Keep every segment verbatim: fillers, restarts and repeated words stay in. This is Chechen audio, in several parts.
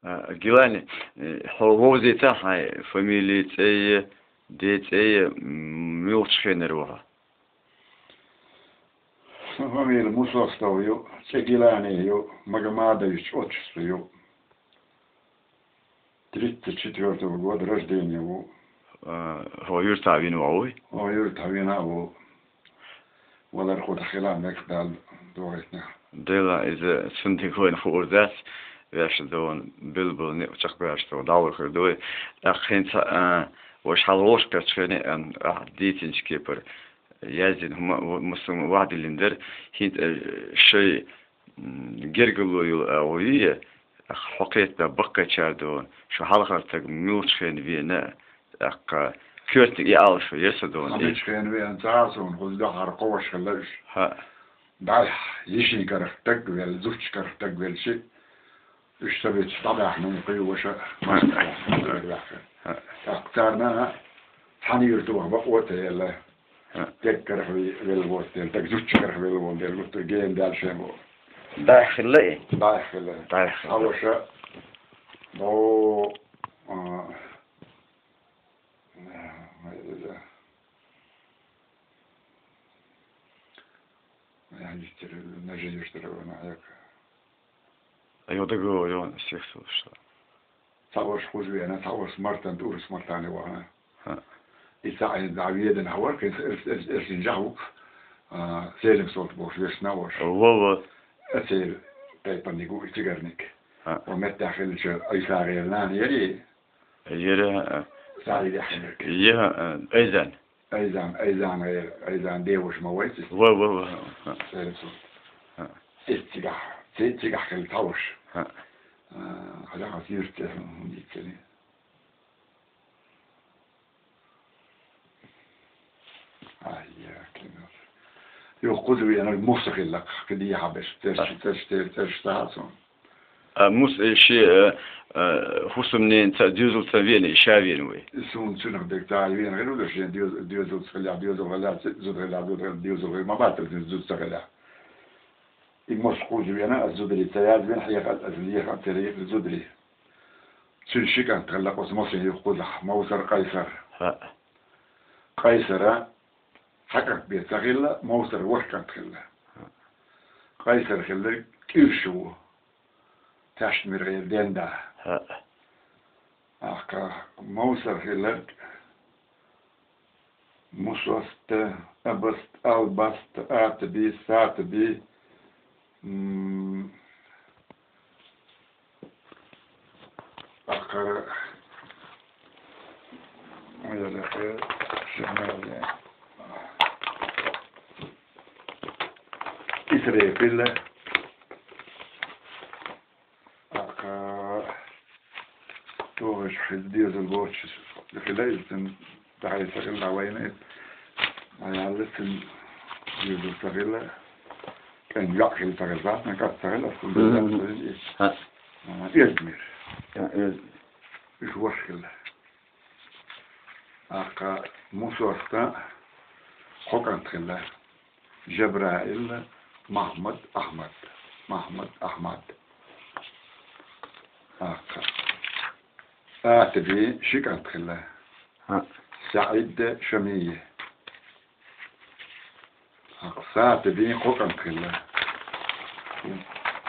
А, Гилани, э, хьо вовзийта хьайн фамили, цӀе, ден цӀе, м, муьлхачу хенара ву хьо? Сан фамили Мусостов ю, цӀе Гилани ю, Магомадович отчество ю. Тридцать четвёртого года рождения ву. А, хьо юьртахь вина ву хьо? Хьо юьртахь вина ву. Валар кху тӀехь хила мегаш Дала догӀуьйтинехь. Дела иза цуьнан дика вайна хуур дац, ваьш догӀун билбала некъ чекхбаьраш догӀу дӀавахар ду вай. ТӀаккха хӀинца, а, ваша хьалаволуш кхерчахьене, а, ахьа дийцинчу кепара яздина хӀума, ва-, массо а ваьхьа диллина дара, хӀинца, а, шай, м, гергарло йолу агӀо ю, а, хьо кхетта баккхийчара догӀун, шу хьалхара стаг муьлхачу хенахь веана, тӀаккха коьртаниг и Ӏалашо яра сан догӀун. Амичхена веана ца Ӏа суна, хӀума дуьхьара кхо ваша хилла уьш. ХӀаъ. Дайх, йишин карах стаг велла, зудчун карах стаг велла шиъ. Уьш сан бецаш дӀабаьхна хӀума кхин ваша, машина ваьхна. ХӀаъ. ТӀаккха царна цхьана юьрта ваха бакъо а ца елла. ХӀаъ. Стаг карах ве-, велла воцу дела, стаг зудчун карах велла волу дела, гуттар а гена даьлла шен боху. Дайх хилла и? Дайх хилла. Дайх хилла. Хьан ваша, о, а, Ай, ай, ай. Ай, ай, ай, ай, ай. Айо, договор, он всех слушал. Цхьа ваша хӀуза веана, цхьа ваша Мартан, тӀуьрас Мартане вахана. ХӀаъ. И цхьа айна дӀа ведана хьавар, кхин эр-, эр-, эрсин жахь ву, а, Селим Солт бохуш вешна ваша. Во, во. Ацер тайпаниг ву и цигарник. ХӀаъ. Ва меттехь хиллачу Айса гӀеран нана яри. Яра, а, Саид Ахьмед. Я, а, Айзан. Айзан, Айзан, э, Айзан девушка ма вайца? Ва, ва, ва, ва. Церан цу. А. Эс цигахь, ци-, цигахь хилла тавуш. А. А, хьажахьа сирца, м, дийцаре. Ай, я, кино. Юха кхуза веана муса хилла, кхидехьа берш, терш, терш, терш, терш, тахьа цунна. А, мус-, э, шен, э, э, хӀусамненца доьзалца веана, ша веана вай? Суна цуьнах дерг ца веана хир ву, шен доьз-, доьзалца хилла, доьзал хилла, зуда хилла, зуда хилла, доьзал хилла, ма баттал цуьнан зуда ца хилла. И мус кхуза веана, ас зударий ца язвина, хьеха, ас леха, ца леха зударий. Цуьнан ши кӀант хилла, оцу мусана юххе кхузахь, Мовсар, Къайсар. ХӀаъ. Къайсара цхьа кӀант бен ца хилла, Мовсар ворхӀ кӀант хилла. ХӀаъ. Къайсар хилларг кӀирш ву. ТаьштмиргӀера ден да. ХӀаъ. ТӀаккха Мовсар хилларг Мусост, Абаст, Албаст, Атаби, Сатаби, м, тӀаккха, ой, я, я, я, Исрепил. ТӀаккха, тохаш хила дезал боцуш хила, иза цуьнан дахьа ца хила, дӀавайна иза. Аяла цуьнан дезал ца хила, кӀайн йоӀ хила ца хила, затна кӀант ца хила, ас цуьнан дезал ца хила, иза. ХӀаъ. А, Эздмир. ХӀаъ, Эздмир. Уьш ворхӀ хила. ТӀаккха Мусоста кхо кӀант хила. Жабраил, Махьмад, Ахьмад. Махьмад, Ахьмад. ТӀаккха Атаби ши кӀант хила. ХӀаъ. СаӀид, Шамия. ТӀаккха Сатаби кхо кӀант хила.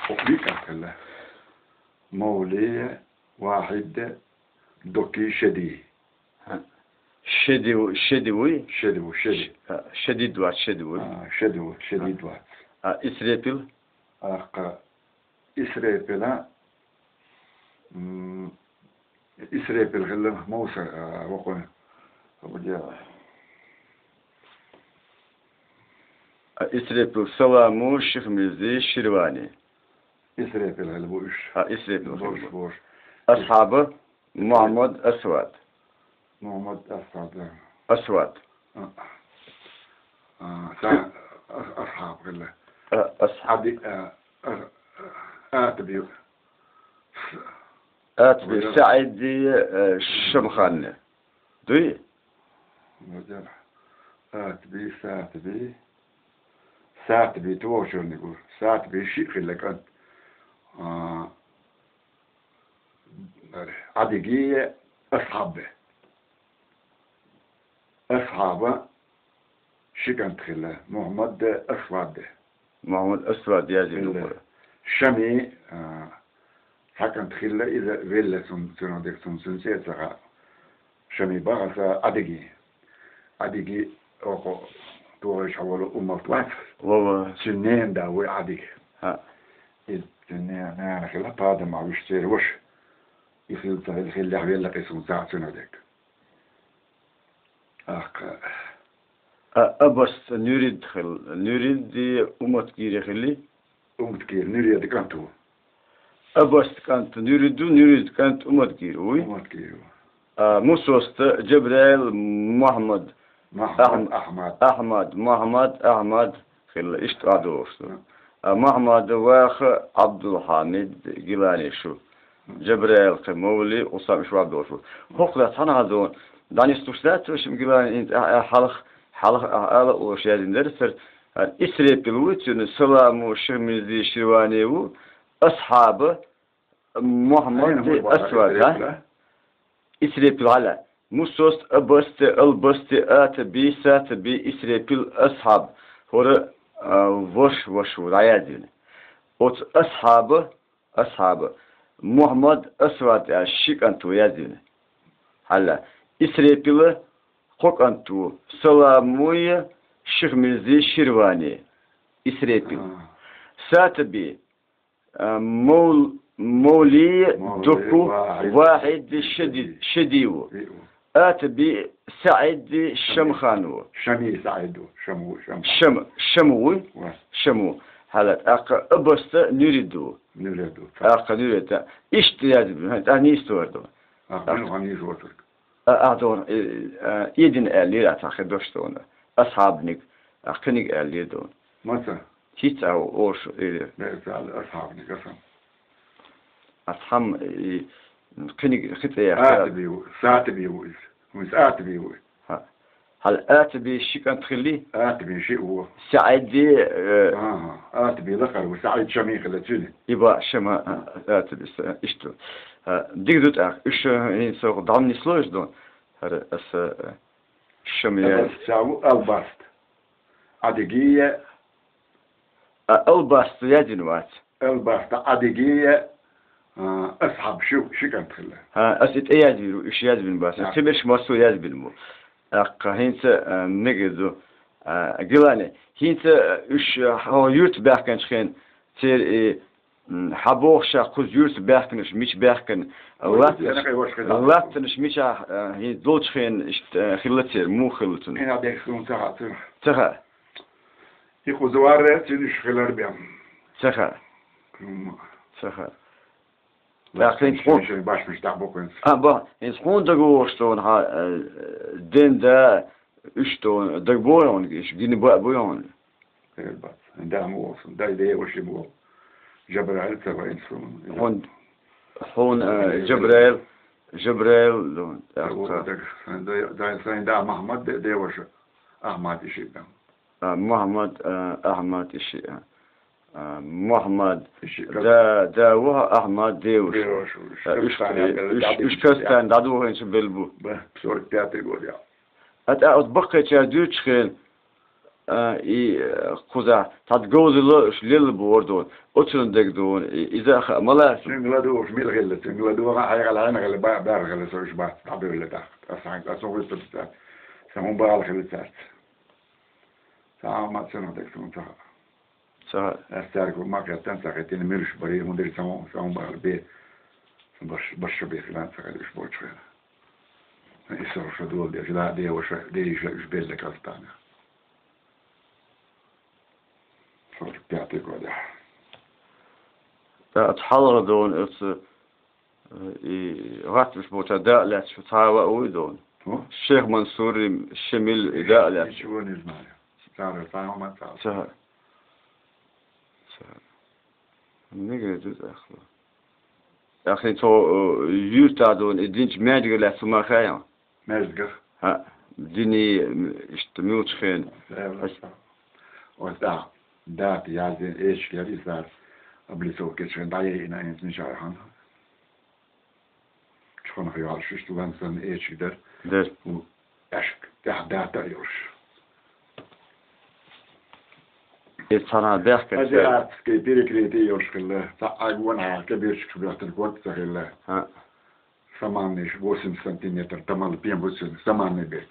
Кхо, виъ кӀант хила. Мовли, Вахьид, Доки, Шеди. ХӀаъ. Шеди ву-, Шеди вуй? Шеди ву, Шеди. Ш-, а, Шедид вац, Шеди вуй? А, Шеди ву, Шедид вац. А, Исрепил? ТӀаккха Исрепила, м, Исрепил хилла Мовса, а, вокхуьнан. А, Исрепил, Саламу, Шихмизи, Ширвани. Исрепил хилла бу уьш. А, Исрепил хилла бу. Борш, борш. Асхьаба? Мухьаммад Асвад. Мухьаммад Асвад, да. Асвад. А. А, ца-, ас-, Асхьаб хилла. А, ас-, Аби, а, а, а, Атаби. Атаби, ваьлла. СаӀиди, а, Шамханни. Дуй? Ваьлла. Атаби, Сатаби. Сатаби ту вовчуниг ву. Сатаби шиъ хилла кӀант. А, Ӏадиге Асхьаб. Асхьаба ши кӀант хилла, Мухьаммад, Асвад. Мухьаммад, Асвад яздина хилла. Шами, а, цхьа кӀант хилла, иза велла цун, цунах дерг цун, цун цӀе а ца хаьа. Шами бахаса Ӏадиге. Ӏадиге, оха, тохаш хьавола уммат вац. Ва, ва. Цуьнан ненан да вуй Ӏадиге. ХӀаъ. Иза цуьнан нана хилла, Падама вуьш церан ваша. И хилла ца хилла, хиллехь велла кхин цун цхьа а цунах дерг. ТӀаккха. А, Абаста Нуьрид хилла. Нуьриди умматгийра хилли? Умматгийра, Нуьрида кӀант ву. Абаста кӀант Нуьрид ву, Нуьрида кӀант умматгийра вуй? Умматгийра ву. А, Мусоста Джабраил Мухьаммад. Мухьаммад, Ахьм-, Ахьмад. Ахьмад, Мухьаммад, Ахьмад хилла, иштта охьадогӀуш ду. А, Мухьаммада ваха Ӏабдулхьамид Гилани шу. Джабраил кхин Мовли, Усам иш вабдолуш ву. ХӀокху да цхьана хьан дона, дӀанислуш дац вай шим Гилани, хьалха, хьалха ала олуш яздина дара цара, Исрепил вуй цуьнан, Саламу, Шихмизди, Ширвани ву, Асхьаба, Мухьаммад, Асвад, а? Исрепил хьала. Мусост, Абасти, Албасти, Атаби, Сатаби, Исрепил, Асхьаб. ХӀора, а, ваша, ваша ву, дӀаяздина. Оцу Асхьаба, Асхьаба. Мухьаммад, Асвад аьлла ши кӀант ву яздина. Хьала. Исрепила кхо кӀант ву. Саламуя, Шихмирзи, Ширвани. Исрепил. А. Сатаби, а, Мол-, Мовли, Мовли, дукку, вахьид, вахьид, шади-, шади ву. И ву. Атаби, СаӀид, Шамхан ву. Шами СаӀид ву. Шам ву, Шам. Шам, Шам вуй? Ва. Шам ву. Хьала, тӀаккха Абаста Нуьрид ву. Нуьрид ву. ТӀаккха Нуьрид, тӀа. Иштта яздина, тӀа нийса вара ду. А, тӀаккха. Мин ван нийса вацург. А, а, дон, э, э, эдина аьллера, а, цхьа хи дош дона. Асхьабниг, а, кхиниг аьллера дона. Маца? ХӀинца а ош, э, Бе, ца, асхьабниг, асан. Асхьам, э, кхиниг, хи цӀе яхара. Атаби ву, Сатаби ву иза. ХӀунца Атаби ву? Хьа. Хьала Атаби ши кӀант хилли? Атаби ши ву. СаӀиди, э, Ага, Атаби лакхара ву, СаӀид Шами хилла цуьнан. Иба Шама, а, Атаби, са-, иштта. А, дика ду тӀаккха. Уьш, э, хӀинца дӀа ма нисло уьш дон. ХӀара аса, э, Шамия. Албаст, Албаст. Ӏадигия. А, Албаст яздина вац. Албаст, Ӏадигия, а, Асхьаб ши, ши кӀант хилла. ХӀа, аса и тӀе яздина, уьш яздина бац. А. Цимирш массо яздина бу. ТӀаккха хӀинца, а, мегар ду, а, Гилани. ХӀинца, а, уьш, а, хьо юьрта баьхкинчу хен церан и М, хьан боху ша кхуза юьрта баьхкинарш, мича баьхкина? Ой, латтанаш, я накъай ваша хеза. Латтанаш мича, э, хӀинца долчу хенахь иштта, э, хилла церан, муха хилла цунна? Хьина дерг суна ца хаьа цунах. Ца хаьа? И кхуза варра цуьнан уьш хилар бен. Ца хаьа? Хм. Ца хаьа. ТӀаккха хӀинца хьуна шайн башмаш дӀа бу хӀинца. А, ба, хӀинца хьуна дагавогӀуш дона хьан, э, ден да, уьш дона, дагабогӀий хьуна, уьш гина баа буй хьуна? Хер бац. Да ма волу суна, дай ден ваша ма волу. Жабраил ца вайна суна. Хьуна, хьуна, э, Жабраил, Жабраил, ну, тӀаккха. Дай, дай, сайн да Махьмад, де, ден ваша Ахьмад иши бен. А, Махьмад, а, Ахьмад иши, а. А, Махьмад, иши, да, да, ва Ахьмад, ден ваша. Ден ваша, уьш, а, уьш, уьш, уьш кастан дӀадохийначу белла бу. Ба, сорок пятый год, я. А тӀаккха оцу баккхийчара дуьйцучу хенахь, а, и, а, кхузахь цхьа говзалла уьш лелла бохура дона. Оцунна дерг дона, и, иза а хаа ма лаьа. Цуьнга ладугӀуш мила хилла, цуьнга ладугӀа хьайгӀа лайна хилла, ба-, баьрга хилла, со уьш бац, дӀабевлла тӀаккха. Аса хьайна, аса хӀун хӀуьттура цаьрца? Сан хӀун бала хилла цаьрца? Сан Ахьмад цунах дерг суна ца хаьа. Ца хаьа. Аса цаьрга ма кхеттан, ца хеттина, муьлш барий, хӀун дерг сан хӀун, сан хӀун бала бен. Сан баш-, баш шо бен хилан ца хилла уьш болчу хенахь. Сан и со шо дола деш, да, ден ваша, ден йиша уьш белла кастана. Сорок пятый годехь. Да, оцу хьалха дона оцу, э, и гӀаттамаш болчара да а лаьцна шу цхьа а ваа вуй дона? ХӀу? Шех Мансури, Шемил и да а лаьцна. Ничего не знаю. Цара цхьа а ма цара. Ца хаьа. Ца хаьа. Мегар ду тӀаккха. ТӀаккха цо, э, юьртахь дона и динчу маьждигах лаьцна хӀума хаьий хьуна? Маьждигах? ХӀаъ, дини, м, иштта муьлхачу хенахь. Ас- Оцу тӀехь дата яздина эчиг яра иза цара облицовка ечу хенахь дӀаяйина хӀинца мичахь яхана. Шонах йолуш иштта лан санна эчиг дара. Дара. Ху, аьшка тӀехь дата а йолуш. Иза цхьана бехкан Азиатский перекрытие йолуш хилла. Цхьа а гонахьа кебирчикаш боьттина ког ца хилла. ХӀаъ. Саманный восемьдесят сантиметр, тамал пен бу цуьнан, саманный берг.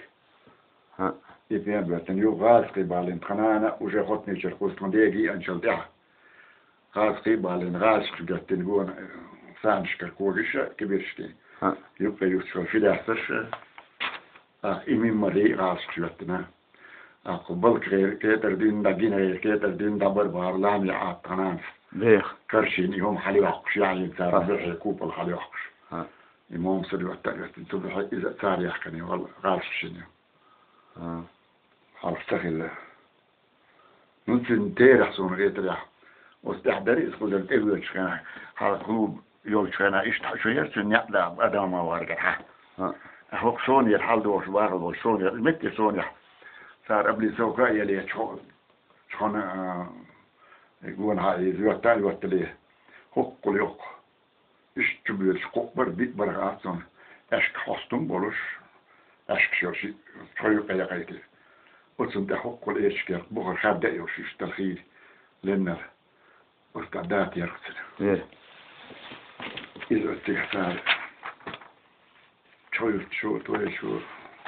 ХӀаъ. И пен боьттина, юха гӀазкхий балийна тхан нана, уже хотничара кхузткъа дега йиъначул тӀаьхьа. ГӀазкхий балийна, гӀазкхаша гоьттина гона, э, санашкара когаш а, кибирчкий. ХӀаъ. Юккъе юхцуш фидасташ а. А, и миммарий гӀазкхаша гоьттина. А, кху балка гӀер, кетӀар дин да, гина гӀер, кетӀар дин да, бар бахьара лами Ӏад тхан нанас. Бех. Каршина и хӀума хьалайоккхуш, яхьийна цара, ХӀаъ. Бухье купол хьалайоккхуш. ХӀаъ. И Муса доьттар, доьттар, цу бухье иза цара яхкана, валла, гӀазкхашна. ХӀаъ. Хьалха ца хилла. Ну, цуьнан терахь суна гӀетарехь. Оцу тӀехь дара иза кхузара тӀевоьдучу хенахь, хьалха клуб йолчу хенахь, иштта хьан шу яра цуьнан неӀ да, адам ма варгара хьан. ХӀаъ. ХӀокху сонера хьал дохуш, вахал волуш сонера, метте сонехь. Цара облицовка а еллачу хо-, чхьана, а, гонахьа иза йотта а йоттале. ХӀоккхул йоккха. Иштта чу боьдуш кхуъ бара, биъ бара хаьа цунна, аьшка хьостам болуш, аьшкаш йолуш, чхьо юкъа яхийти. Оцунна тӀе хӀоккхул эчиг яра, бухара хадда а йолуш, иштта хийра, леннара. Оцу тӀе дата яра цуьнан. Э. Иза оццигахь цара. Чхьо юьрташ, той шу,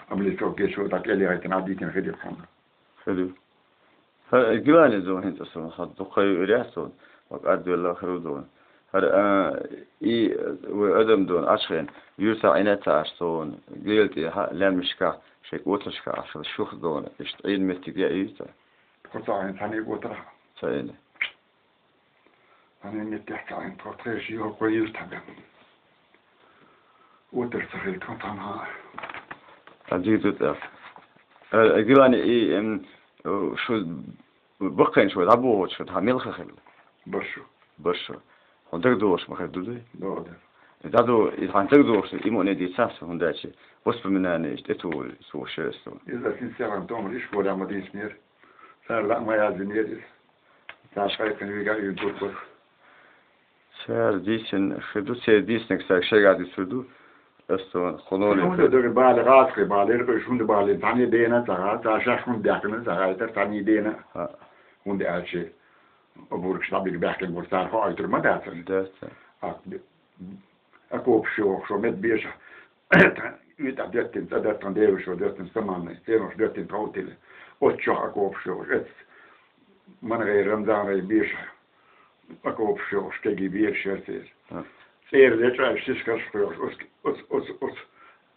облицовка шу, дӀа кӀел яхийтина, Ӏадитина хир ю хьуна. Хир ю. ХӀара гилани зо хӀинца суна, хӀара дукха юурехь суна, ва кӀадвелла хир ву дона. ХӀара, а, и, вай адам дона, Ӏачхена, юьртахь Ӏина ца Ӏаш суна, гел тӀехьа, лаьмнашкахь, шайн кӀотаршкахь Ӏаш хила шух дона, иштта Ӏийна меттиг яа юьртахь. Тхо ца Ӏина, цхьаьна кӀотарахь? Ца Ӏина. Ана меттехь ца Ӏина, тхо тхеши йохкой юьртахь бен. Утар ца хилла, тхо цхьаьна. Ца дийр ду тӀаккха. Э, гилани и, эм, шу баккхийна шу дӀабохучу, шу дӀа мелха хилла? Баршу. Баршу. Хьуна дагадогӀуш ма хир ду, дуй? ДогӀу дара. ДӀаду, и хьан дагадогӀуш, и муъне дийцахь со, хӀунда аьлча воспоминанеш тӀетухур, со шерсту. Иза син сехьан томар ишколехь ма дийцинера. Цара лаа ма яздинера иза. Цара шайкхина вига а юьйцур бара. Цара дийцина хир ду, церан дийцинарг цара шайгахь дуьсур ду. Ас цунах хӀун олий. ХӀунда дара бала, гӀазкхий балийра, кхуьш хӀунда балийна, цхьаьний дена а ца гӀа-, цара шаьш хӀунда баьхкина а ца гӀайтара, цхьаьний дена а. ХӀаъ. ХӀунда аьлча, обургаш дӀабига баьхкина бара, цара хоуьйтур ма дацара. Дац. А, окопаш йохуш, шо мед беша, уьйтӀа доьттина, цӀа доьттина, деваша доьттина, саманный, ценош доьттина, тховтили. Оцу чохь окопаш йохуш, эццахь Мангай Рамзанай беша окопаш йохуш, кегий бераш яра церан. ХӀаъ. ЦӀера лечкъаш сискарш кхоьхуш, оц, оц, оц, оц,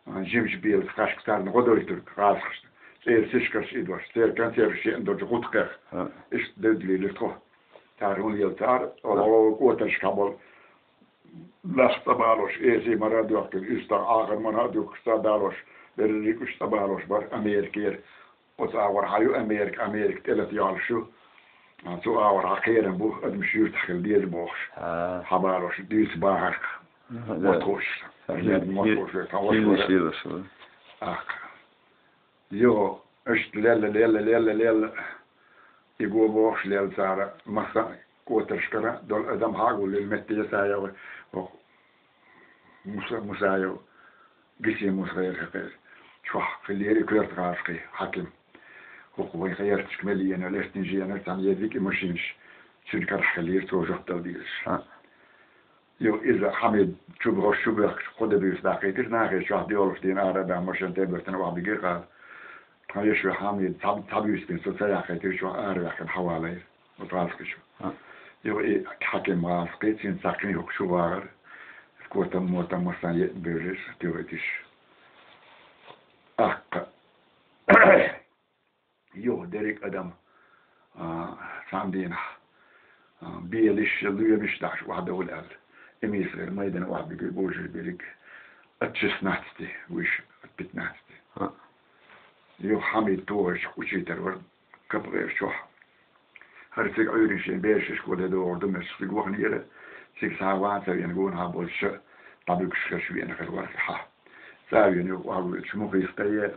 а, жимачу белаца кхашка царна гӀо дойтург гӀазкхашна. ЦӀера сискарш идош, церан консерваш еана долчу гӀутакхех. ХӀаъ. Иштта девдалийла тхо. Цара хӀун лела цара, ХӀаъ. Ола кӀотаршкахь болу нах цӀа балош, эсий мара а доьхкина, уьстагӀ Ӏахар мана а дуьхкуш цӀа далош, берриг уьш цӀа балош бара Америкера. Оцу агӀор хьан ю Америка, Америка тӀелата йолуш ю. А, цу агӀор хьан кхерам бу, адамаш юьртахь хила деза бохуш. А. Хьан балош, дуьйцу бахарх. Мгм, да. Моткхуш. Ха, Мед моткхуш, ха, шийла, шийла, шийла. Ах. Йо, иштта лелла, лелла, лелла, лелла. И го бохуш лелла цара, масса кӀотаршкара долу адам хьагуллина метте Ясаев, оху, Муса-, Мусаев. Гисин Муса гӀайра хьекхира. Чохь хиллера и коьрта гӀазкхий хьаким. ХӀокху вайн гӀерташка мел еана, лестина жена, цхьаьна едиг и машинаш. Цуьнан карахь хиллера, цо жоп дала дезаш. ХӀаъ. Йо, иза Хьамид чу бохуш, чу боьхкуш, кхо де буьйса даккхийтира, нахе чохь доьлхуш дийна ара а баьхна, машен тӀе а бертина, охьабигира гӀала. Тхан йиша Хьамид цхьа, цхьа буьйса бина, со ца яххийтира, чохь ара ваьккхина хьавалайра. Оцу гӀазкхичу. ХӀаъ. Юха и хьаким гӀазкхи, цуьнца цхьаьна хӀокху чу вагӀара. Котам-мотам массарна еъ бевлира, тӀехӀиттиш. Аккха. Юха дерриг адам, а, цхьана дийнахь, а, белиш, лоьмаш дахьаш охьадовла аьлла. Эмис гӀайра майдана охьабигира, божарий берриг а. От шестнадцати, вуьш от пятнадцати. ХӀаъ. Юха Хьамид тохарчу учитель вара. Капа гӀерачохь. ХӀара цига Ӏуьйрина шен бераш ишколе догӀур ду, мешах цига ваханера, цига схьа а ван ца вена, гонахьа болчуша дӀабуьгуш херш веана хир вара хьан. Цкъа а вена юха охьавоьдуш, мухийса тӀе